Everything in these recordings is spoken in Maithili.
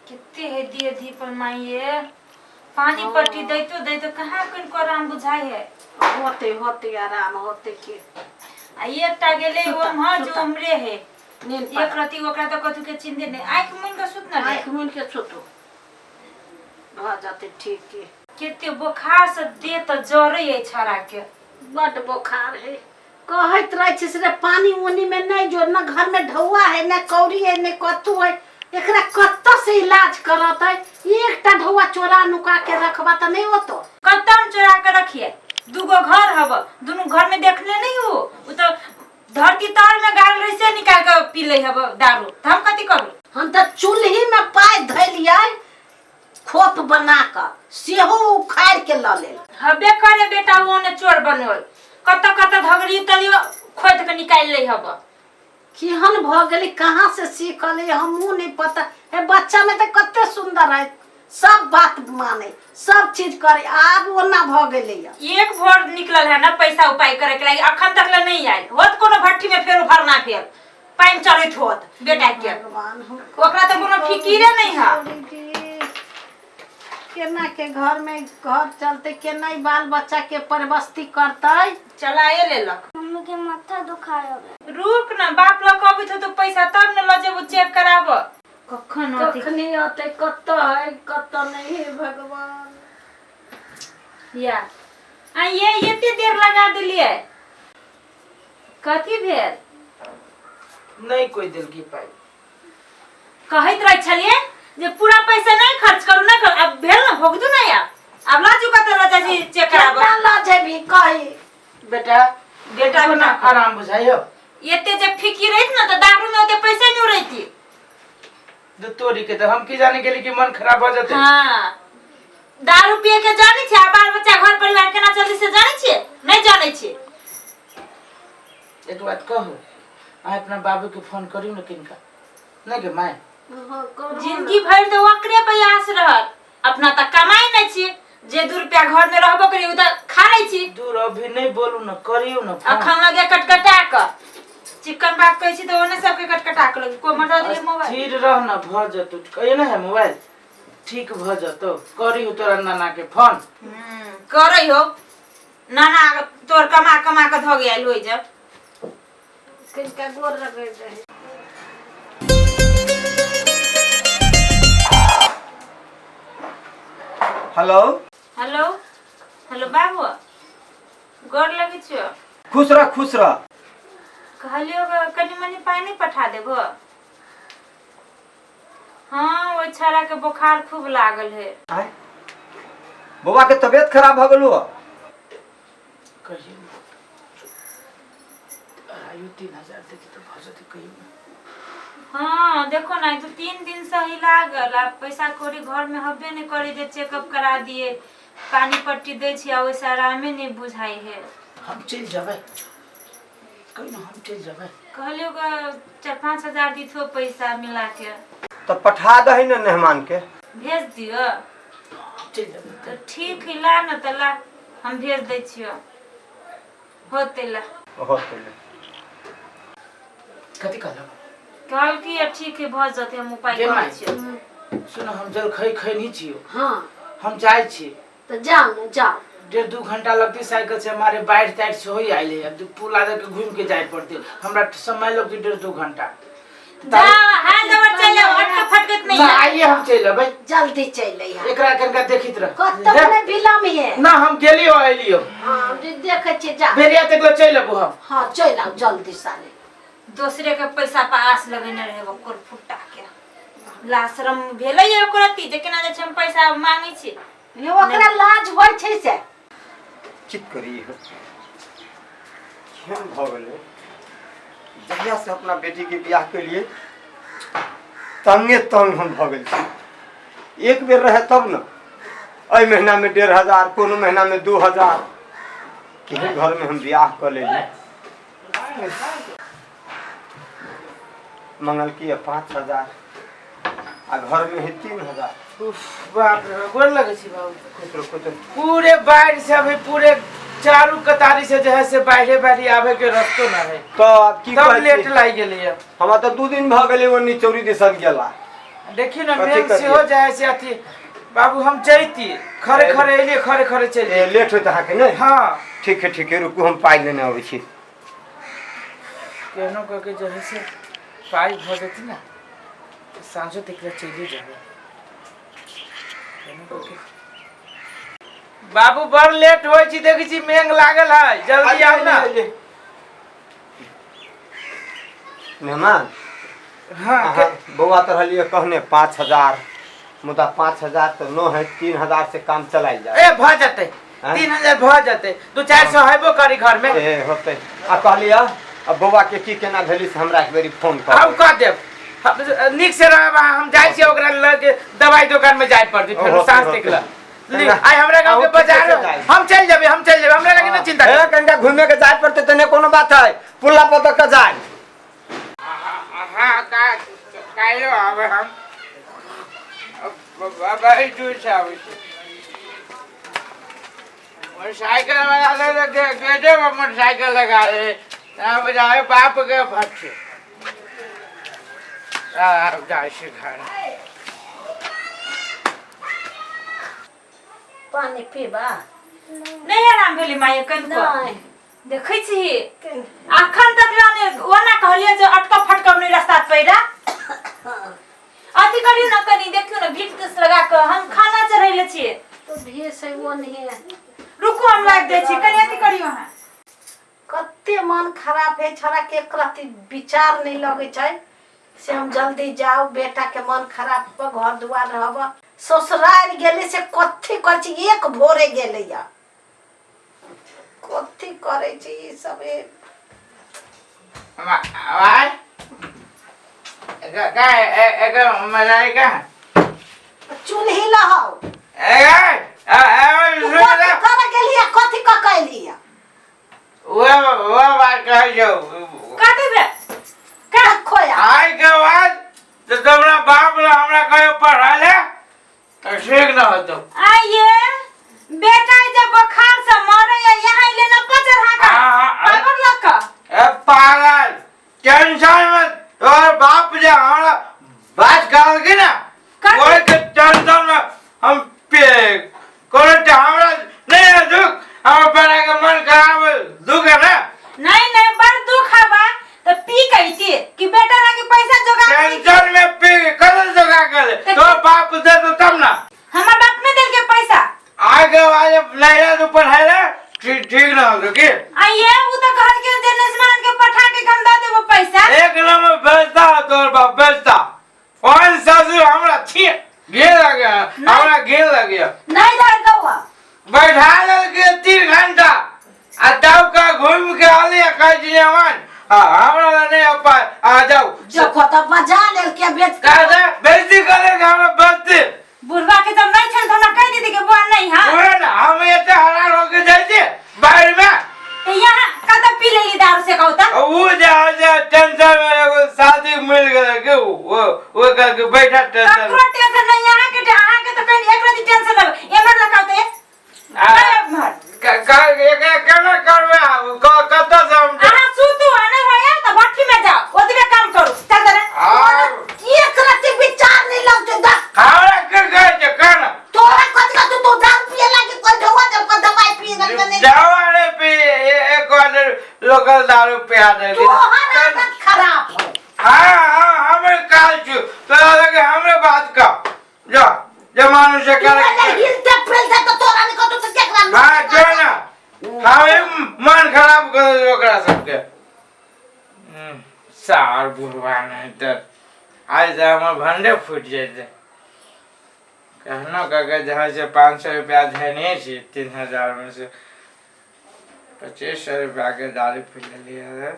कते है दिए धीपल माइये पानी पट्टी दैतो दैतो कहाँ कनको आराम बुझाइ है। होते होते आराम होते के। आ एकटा गेलै सुता, ओम्हर जे सुता। ओम्हरे है। नींद एक पड़ा। रति ओकरा तऽ कथू के चिन्ते नहि, आँखि मुनि कऽ सुत न ले। आँखि मुनि के सुतू, भऽ जेतै ठीक के। कते बोखार से देह तऽ जरै है छड़ा के। बड बोखार है, कहैत रहै छी से पानी उनी में नहीं जो, न घर में ढौआ है, न कौड़ी है, न कत्थू है। एकरा कत्तो से इलाज करत है? एकटा ढौआ चोरा नुका के रखबा त नहीं होतो। कत्ता हम चोरा के रखिए? दूगो घर हब, दुनू घर में देखले नहीं हो। उ तो धरती तर में गाड़ल रही से निकाल के पी ले हब दारू, त हम कथी करू? हम त चूल्ही में पाय धैलियै खोप बना क, सेहो उखाड़ के ल लेल। हबे करे बेटा, वो ने चोर बनल, कत कत धगड़ी तलियो खोद के निकाल ले हब। केहन भऽ गेलै, कहाँ से सीखलै हमहूँ नहीं पता है। बच्चा में तऽ कते सुंदर है, सब बात माने, सब चीज करे, आब ओना भऽ गेलै। एक भोर निकलल है ना पैसा उपाय करे के लागी, अखन तक ले नहीं आयल होत। कोनो भट्ठी में फेर भरना, फेर पानि चढ़ैत होत बेटा के। भगवान हम ओकरा तऽ कोनो फिकिरे नहीं है। केना के घर में घर चलते, केना ई बाल बच्चा के परवस्ती करतै? चलाए लेलक। मम्मी के माथा दुखाय हवे। रुक ना, बाप लग अबैत हो तो पैसा तब ने लऽ जेबो चेक कराब। कखन अथी कखनी अतै, कतऽ है कतऽ नहीं है, भगवान। या आ ये एते देर लगा देलियै, कथी भेल? नहीं कोई देलकी पाई। कहैत रहै छलियै जे पूरा पैसा नहीं खर्च करू, नहीं करू। अब भेल ना, भोग दू ना आब। आब लऽ चुका तऽ लऽ जाइ छी चेक कराबऽ। केना लऽ जेबही कही? बेटा। बेटा। को ना बेटा। आराम बुझाइयो। एते जे फिकी रहित ना तऽ दारू में ओते पैसे नहीं उड़ैती। दू तोरी के तो हम की जाने गेली कि मन खराब हो जाते। हाँ, दारू पिए के जानै छियै आ बाल बच्चा घर परिवार केना चलतै से जानै छियै? नहीं जानै छियै। एक बात कहू, अहाँ अपना बाबू के फोन करियो ने किनका नहीं के my. जिंदगी भरि तऽ ओकरे पर आस रहत। अपना तऽ कमाइ नहि छी, जे 2 रुपया घर में रहबो करी ओ तऽ खा लै छी। दूर अभी नहीं बोलू ना, करियो ना फोन। अखन लगे कटकटा कऽ चिकन बात कहै छी तऽ ओने सबके कटकटा कऽ लगे। कोइ मटर दिले मोबाइल। स्थिर रह ना, भ जतो। कहियो ना है मोबाइल ठीक भ जतो। करियो तोरा नाना के फोन। करै हो नाना, तोर कमा कमा कऽ धऽ गेल होइ जब। कनिका गोर रगड़ि दही। हेलो। हेलो हेलो, बाबू, गोर लगै छियो। खुश रह, खुश रह। कहलियो कनि मनि पाइ नहि पठा देबो? हाँ, ओहि छौड़ा के बोखार खूब लागल है। आय, बौआ के तबियत खराब भऽ गेलो? कहियो ने, अढ़ाइयो 3 हजार देती तऽ भऽ जेतै, कहियो ने। हाँ, देखो ना, 2-3 दिन से ही लागल आ पैसा कौड़ी घर में हबे नहीं करे जे चेकअप करा दिए। पानी पट्टी दै छी आ ओहिसे आरामे नहीं बुझाई है। हम चलि जेबै, कहियो ने, हम चलि जेबै। कहलियो 4-5 हजार दिथो पैसा मिला के। तऽ पठा दही ने मेहमान के। भेज दियो। चलि जेबै। तऽ ठीक है, ला न तऽ ला, हम भेज दै छियो। होते ला। होतै। कथी कहलक? कहलकी ठीक है, भऽ जेतै, हम उपाय गे करै माय। छियो। सुन, हम जलखै खैनी छियो। हाँ। हम जाइ छी। तऽ जाउ ने, जाउ। 1.5-2 घंटा लगतै साइकिल से। हमारे बाढ़ि ताढ़ि से होई आयल है, अब पुल आदर के घूम के जाय पड़ते, हमरा समय लगतै 1.5-2 घंटा। जा, हाथ दबर चलि जाओ, अटके फटकत नहीं ना है। आइए, हम चलि अबै। जल्दी चलि अइहा। एकरा कनिका देखैत रह। कतौ नहि विलम्ब है। ना, हम गेलियो अलियो। हाँ, जे देखै छियै, जा। बेरिया तक ले चलि अबू हम। हाँ, चलि आउ जल्दी साले। दोसरे के पैसा पर आस लगेने रहे ओकर फुट्टा के। लाशरम भेलै ओकर अथी जे केना जाइ छै, हम पैसा मांगै छी। ये ओकरा लाज होइ छै से। चित करी केहन भऽ गेलै? जहियासँ अपना बेटीके बियाह केलियै, तंगे तंग हम भऽ गेल छी। एक बेर रहै तब ने, एहि महीनामे 1500, कोनो महीनामे 2000। केहन घरमे हम बियाह कऽ लेली? मंगलकी 5000 आ घरमे है 3000। उफ, बाप रे, गोर लगै छी बाबू। खुश रहो, खुश रहो। पूरे बाढ़ि से अभी पूरे चारू कतारी से जे है से बाढ़े बाढ़ी, आबे के रस्तो ना है। तऽ आब की तब कहै लेट छी? लागि गेलैया। हमरा तऽ 2 दिन भऽ गेलै ओ निचौरी दिसन गेला। देखियौ ने कथी मेघ करियै? सेहो जाइ से अथी बाबू हम जैती खरे खरे एलियै खरे खरे चलि ए, लेट होइत अहाँके नहि? हँ। ठीक है ठीक है, रुकू हम पाइ लेने अबै छी। केहनो कऽ के जे है से पाइ भऽ जेतै ने तऽ साँझो तक लए चलि जेबै केहनो कऽ के। बाबू बड़ लेट होइ छी, देखै छी मेघ लागल है, जल्दी आउ ने। मेहमान हाँ। अहाँ बौआ तऽ रहलियै कहने 5000, मुदा 5000 तऽ न है, 3000 से काम चलायल जाय। ए भऽ जेतै। आँय? 3000 भऽ जेतै, 200-400 हेबो करी घर में। ए होतै। आ कहलियै आ बौआ के की केना भेली से हमरा एक बेरी फोन कर। हम कह देब, हम नीक से रहब। हम जाइ छियै ओकरा लऽ के दवाई दुकान में जाय पड़तै फेर होतै, साँझ होतै। तक लए। आइ हमरा गाँव के अहूँ ठीके बाजार से जाइ। हम चलि जेबै, हम चलि जेबै, हमरा लगे नहि चिंता ए कनिका घूमे के जाय पड़तै तऽ नहि कोनो बात है, पुल्ला पर दऽ के जाय। हाँ, काल्हि आबै हम, बड़ी दूर से आबै छी। मोटरसाइकिल वाला ले गेटे पर मोटरसाइकिल लगा दे, जाए बाप के भट्टी जाइ छी घर। पानि पीबा? नहि आराम भेलै माय कनिको? नहि। देखै छी अखन तक ला ने ओना कहलियै जे अटकब फटकब नहि रास्ता पैरा अथी करियौ ने, कनि देखियौ ने भीख तीस लगा कऽ हम खाना चढ़ैले छियै। तो भेस है वो नहीं है। रुकू हम लागि दै छी, कनि अथी करियौ अहाँ। कते मन खराब है छोड़ा के, एक रत्ती विचार नहीं लगे छै से हम जल्दी जाओ, बेटा के मन खराब पर घर दुआर रहब। ससुराल गेले से कथी करै छी, एक भोरे गेले या कथी करै छी ई सब ए। आवाज का एक मजा का चूल्ही लहौ। ए तू कथी करे गेलिया, कथी क कैलिया? वो बात कहै छौ। कथी भेल? का खोया? आइ के बाद तो तोरा बाप ला हमरा कहियो पढ़ा ले तऽ ठीक न होतो। आइए बेटा जब बुखार से मरे या यहाँ लेना पचर हाका हाँ, हाँ, पावर लग ए पागल, टेंशन में तोहर बाप जे हमरा बात कहलखिन ना कथी? ओहि के टेंशन में हम पे कोनो टे हमरा नहीं है दुख, हमर बेटा के मन खराब है, दुख है ना। नहीं नहीं, बड़ दुख हवा तो पी कहती कि बेटा लागे पैसा जोगा के टेंशन में पी कल जोगा कर तोहर बाप दे तो तब ना। हमर बाप ने देल के पैसा। आगे वाले नहीं तो पढ़ाई ला ठीक ठीक ना होतो की। आइए उ तो कहल के जे नजमान के पठा के हम दे देबो पैसा। एक नंबर बेचता है तोहर बाप बेचता, कौन ससुर हमरा छी घे लगे, हमरा घे लगे। नहीं जाए गौआ। बैठा लेलकै 3 घंटा आ तब का घूम के आली आ कहै छी जवान हमरा लग नहीं पाय आ जाओ। देखो तो बजा लेल के बेच। कह दे बेइज्जती करे हमरा बेइज्जती। बुढ़वा के जब नहीं छल तो हमरा कह दीदी के बुआ नहीं हां। ओहे ना हम एते हैरान होके जाइ छी बाहर में। तो यहाँ कत पी लेली दारू से कहता? उ जे जे टेंशन में एगो शादी मिल गेलै के वो कह के बैठा टेंशन। ककरो टेंशन नहीं यहाँ के, अहाँ के तो कहीं एक रति टेंशन न एमर लगाते। एमर एकरा केना करबै आब कतऽ से हम अहाँ सुतू आ नहीं होया तो भट्ठी में जाओ, ओतबे काम करू, चल जरा। एक रत्ती विचार नहीं लगते दस। हमरा के कहै छै केना? तोरा कथी का तू तो दारू पिए लागे कोई ढौआ दे को दवाई पिए लगे नहीं। जावा रे पी एक बार लोकल दारू पिया दे। तोहर आदत खराब हो। हाँ हाँ हमें काल छु तोरा लगे हमरे बात का जा जमानो से तू कर अगर हिलते फिरते तो तोरा नहीं कहतो तो केकरा? हाँ जो ना हमें मन खराब कर दे ओकरा सबके। सार बुढ़वा नहीं तो आज तो हमर भंडे फूटि जेतै। कहनो कह जहाँ से 500 रुपया धेने छी, 3000 में से 2500 रुपया के दारू पी लेलियै।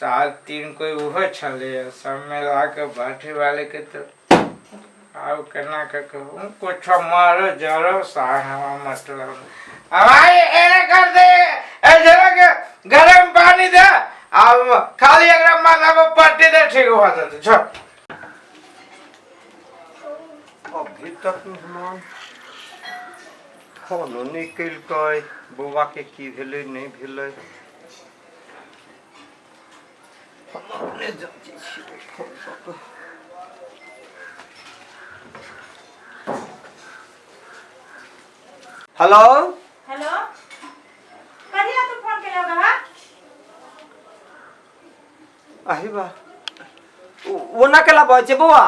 7-3 कोई उहो छलैए सब मिला के भट्ठी वाले के तो आब केना के कहू कुछो मारो जरो सार हवा मतलब अब आई एने कर दे ए जरा के गरम पानी दे अब खाली एकरा माथा पर पट्टी दे ठीक हो जेतै। छोड़। अभी तक मेहमान फोनो नहि केलकै, बौआके की भेलै नहि भेलै, हम अपने जाँचै छियै फोन कऽ कऽ। हेलो। हेलो, कथी ला तू फोन केलहो गवा? अरे बा, ओना केला बजै छै बौआ?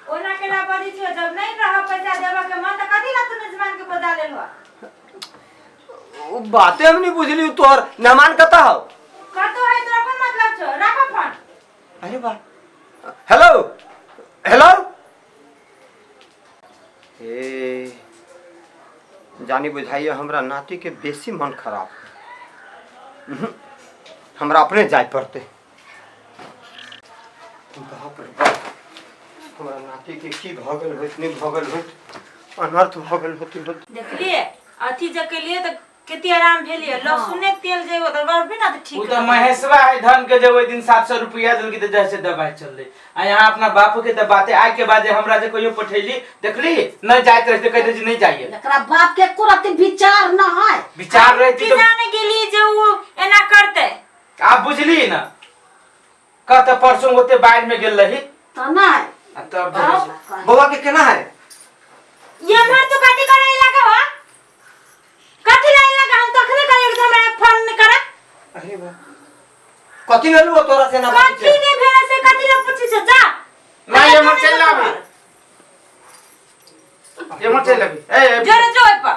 ओना केला बजै छियो? जब नहीं रह पैसा देबऽ के मन तऽ कथी ला तू मेजबान के बजा लेलहो? ओ बाते हम नहीं बुझली। तोहर मेहमान कतऽ हौ? कतौ है, तोरा कोन मतलब छौ? राख फोन। अरे बा, हेलो हेलो। हे, जानी बुझाइए हमरा नाती के बेसी मन खराब है। हमरा अपने जाय पड़ते। बाप रे बाप, हमरा नाती के की भऽ गेल होत, नहि भऽ गेल होत, अनर्थ भऽ गेल होत होत। देखलिए, अथी जे केलिए तऽ कते आराम भेलिए। लहसुने के तेल जे ओकर भी ना तऽ ठीक उ तऽ महेशवा है धन के जे ओहि दिन 700 रुपया देलकी तऽ जैसे दवाई चललै। आ यहाँ अपना बाप के तऽ बाते आइ के बाद जे हमरा जे कहियो पठैली देखली नहि जाइत रहते, कहते जे नहीं जाइए। एकरा बाप के एको रत्ती विचार न है। विचार रहती की तो जाने गेली जे उ एना करते। आप बुझली ना, कहते परसों ओते बाढ़ में गेल रही। तऽ नहि। आ तब भेल छै। बौआ के केना है? ये हमर तो कथी करे लगा हो? कथी ला लगा? हम तखने कहियो कि हमरा फोन नहीं करा। अरे बा, कथी भेलू तोरा से ना? कथी नहीं भेल से कथी ला पूछी छो? जा। नहीं, एमहर चलि आबी, एमहर चलि आबी। ए ए, जोरे जो ओइ पर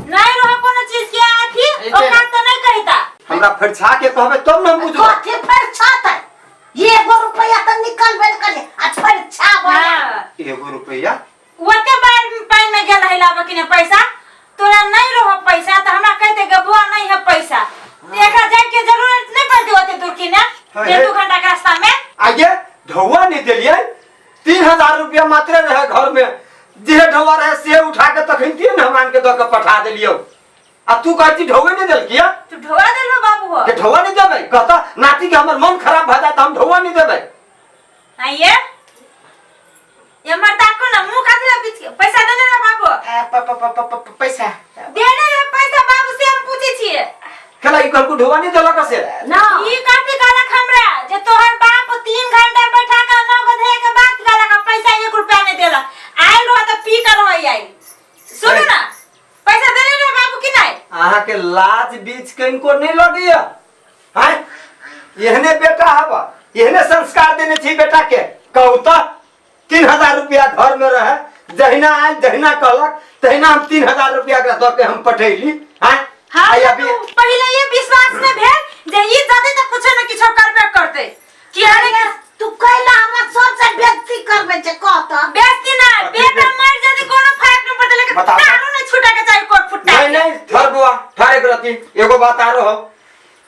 नहीं रहो कोनो चीज के अथी। ए, औकात तो नहीं कहता। हमरा फरिछा के कहबे तब ने हम बुझबै। कथी फरिछातै? एगो रुपैआ तऽ निकलबे ने करियै आ फरिछाबै। हाँ। एगो रुपैआ ओते बार पानि में गेल रहे लाबऽ कि ने पैसा। तोरा नहीं रहो पैसा तऽ हमरा कहते गे बुआ नहीं है पैसा, तऽ एकरा जाय के जरूरत नहीं पड़ते ओते दूर की ने। हाँ, डेढ़ हे। 2 घंटा के रास्ता में। आगे ढौआ नहीं देलियै, 3000 रुपया मात्रे रहे घर में। जे ढौआ रहे से उठा के तखन ने हम आन के दऽ के पठा देलियौ। आ तू कहै छी ढौए नहीं देलकिया। तू ढोआ देलहो बाबू हो? के ढौआ नहीं देबै? कहता नाती के हमर मन खराब भऽ जाए तऽ हम ढौआ नहीं देबै। आइए, ये मर्दा को ना मुंह काटी ला बीच के। पैसा देने रहे बाबू? आ, प, प, प, प, प, पैसा देने रहे पैसा बाबू से हम पूछे छिए। केला ई कहलकू ढौआ नहीं देलक से? ना। ई कथी कहलक हमरा जे तोहर बाप 3 घंटा बैठा के नौ गो धे के बात कहलक आ पैसा 1 रुपया नहीं देलक। आयल रहो तऽ पी कर रहो आयल। सुनू ना, पैसा देने रहे बाबू की नहीं? अहाँके लाज बीच कनिको नहीं लगैया? हैं, एहने बेटा हवा, एहने संस्कार देने छी बेटा के? कहू तऽ, 3000 रुपया घर में रहे, जहिना आयल जहिना कहलक तहिना हम 3000 रुपया एकरा दऽ के हम पठैली। हैं? हाँ। आइ तऽ अभी तू पहिले ये विश्वास नहीं भेल जे ई जदे तऽ कुछो न किछो करबे करते कि अरे। तू कैला हमरा सबसे बेइज्जती करबै छै, कह तऽ। बेइज्जती ना, बेटा मर जदे कोनो फर्क नहीं पड़ते, लेकिन बताओ। तारो नहीं छूटा के चाही कोट फुट्टा। नहीं नहीं, ठहर बुआ, ठहर एक रति। एगो बात आरो हो,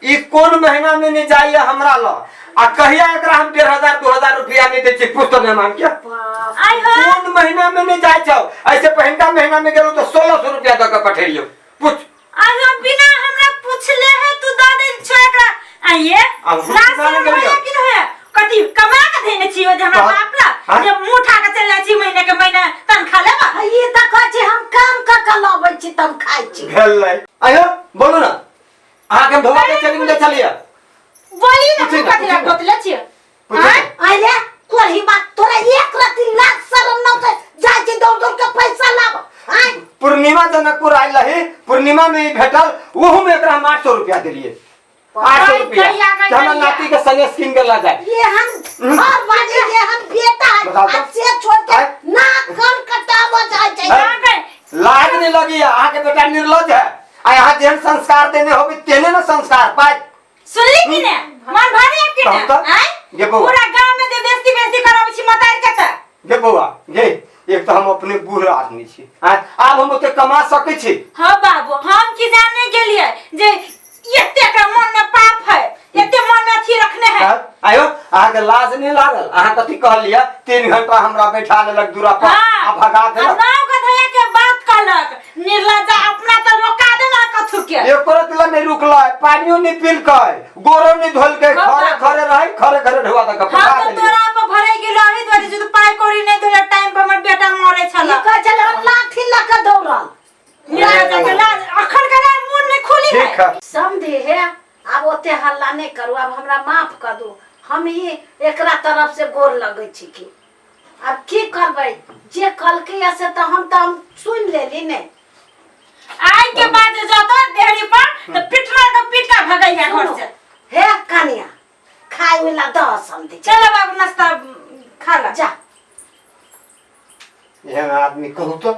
ई कोन महीना में नहीं जाइए हमरा ल आ कहिया एकरा हम 1500 2000 रुपया नहीं दै छी? पूछ तो मेहमान के। आई हो। कोन महीना में नहीं जाय छौ? ऐसे पहिनका महीना में गेलो तो 1600 रुपया दऽ के पठेलियौ। पूछ। आई हो, बिना हमरा पूछले है तू दऽ दे छो एकरा। आइए। आ, हम लाज सुनाने शरम गेलियौ। होइए कि नहीं होइए? कथी कमा के देने छी जे हमरा बाप ला हाँ? जे मुंह उठा के चल जाइ छी महीने के महीना तनखा लेबा? आ ई तऽ कहै छै हम काम कऽ के लबै छी तब खाइ छी। भेलै। आयो, बोलू ना, अहाँके हम ढोबा के चली नहीं चलिए? बोली ना। पूछी मुंह ना, कथी ला पूछी ना। गोतले छियै? पूछी आँय? ना। अरे कोरही बात, तोरा एक रत्ती लाज शरम न छै? जाइ छी दौड़ दौड़ के पैसा लाब, आँय? पूर्णिमा जनकपुर आयल रही, पूर्णिमा में ई भेटल, ओहू में एकरा हम 800 रुपया देलिए, 800 गई, रुपया गैया, गई, कि हमरा गैया। नाती के सनेस कीन के ला जाए। ये हम घर बाजी, ये हम बेटा है। बताओ तो। अब से छोड़ के आँय? ना कल कटाबो जाइ छै। आँय? कहाँ गए? लाज नहीं लगी है? अहाँके बेटा निर्लज है। आ यहाँ जेहन संस्कार देने होबी तेहने ने संस्कार पाए। सुनली कि ने? मन भारी है कि ने? तब तऽ? आँय? गे बौआ। पूरा गांव में जे बेइज्जती बेइज्जती कराबै छी मतार के तऽ। गे बौआ गे, एक तऽ हम अपने बूढ़ आदमी छी। आँय, आब हम ओते कमा सकै छी? हाँ बाबू, हम की जाने गेलिए जे एते के मन में पाप है, एते मन में अथी रखने है। आँय? आयो, अहाँके लाज नहीं लागल? अहाँ कथी कहलियै? 3 घंटा हमरा बैठा लेलक दूरा पर हाँ आ भगा आ देलक। नाव के धैया के बात कहलक निर्लज्जा, अपना तऽ रोका देना कथू के। एको रति नहीं रुकलै, पानियो नहीं पीलकै, गोरो नहीं धोलकै। हाँ, खरे बाबू। खरे रहै, खरे खरे ढोआ दऽ के हम पठा तऽ देलियै। तोरा पर भरे गेलो एहि दुआरे जे तू पाइ कौड़ी नहि देले टाइम पर, हमर बेटा मरे ई छल। कहै छलै हम लाठी लऽ के दौड़ल। निर्लज्जा के लाज अखन के लाज मुँह नहि खुली है। ठीक है। समझी हे, आब ओते हल्ला नहि करू, आब हमरा माफ कर दू। हम ही एकरा तरफ से गोर लगै छी की आब की करबै, जे कहलकै से तऽ हम सुनि लेली ने। आइ के बाद जे जतो देहरी पर त पिटरा के पीट के भगैया घर से। हे कनिया, खाय वाला दह समझी। चलो बाबू, नाश्ता खा ला। जा। एहन आदमी कहू तो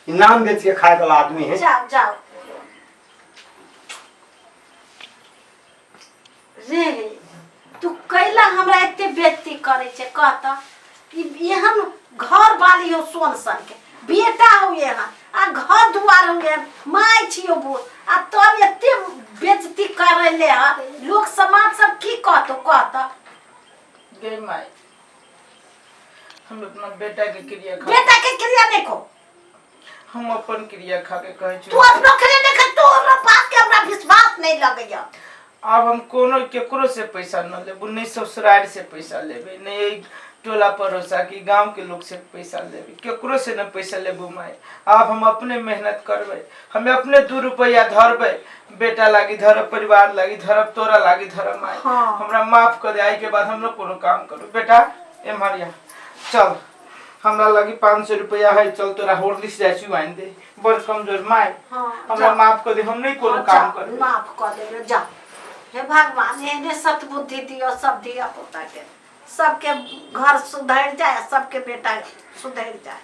ई नाम बेच के खाए वाला आदमी है। जाओ जाओ रे, तू कैला हमरा एते बेइज्जती करै छै? कह त, ई एहन घर वाली हो, सोन सन के बेटा हो एहन, आ घर दुआर हो एहन, माय छियो बूढ़, आ तब एते बेइज्जती करै ले ह। लोक समाज सब की कहतो, कह त? गे माय, हम अपना बेटा के क्रिया खा। बेटा के क्रिया नहीं खो। हम अपन क्रिया खा के कहै छी। तू अपनो क्रिया नहीं खा। तू हमरा बात के हमरा विश्वास नहीं लगैया। आब हम कोनो केकरो से पैसा न लेबू, नहीं ससुराल से पैसा लेबे, नहीं एहि टोला पड़ोसा की गांव के लोग से पैसा लेबे, केकरो से न पैसा लेबू माय। आब हम अपने मेहनत करबै, हम अपने 2 रुपया धरबै, बेटा लागी धरब, परिवार लागी धरब, तोरा लागी धरब माय। हमरा माफ कर दे। आई के बाद हम लोग कोनो काम करू। बेटा, एम्हर या चल, हमरा लगी 500 रुपया है, चल तोरा हॉर्लिक्स जाइ छी आनि दे। बड़ कमजोर माय। हमरा माफ कर दे, हम नहीं कोनो काम करबै। माफ कर देबे, जा। हे भगवान, एहने सतबुद्धि दियो सब धिया पुता के, सबके घर सुधरि जाए, सबके बेटा सुधरि जाए।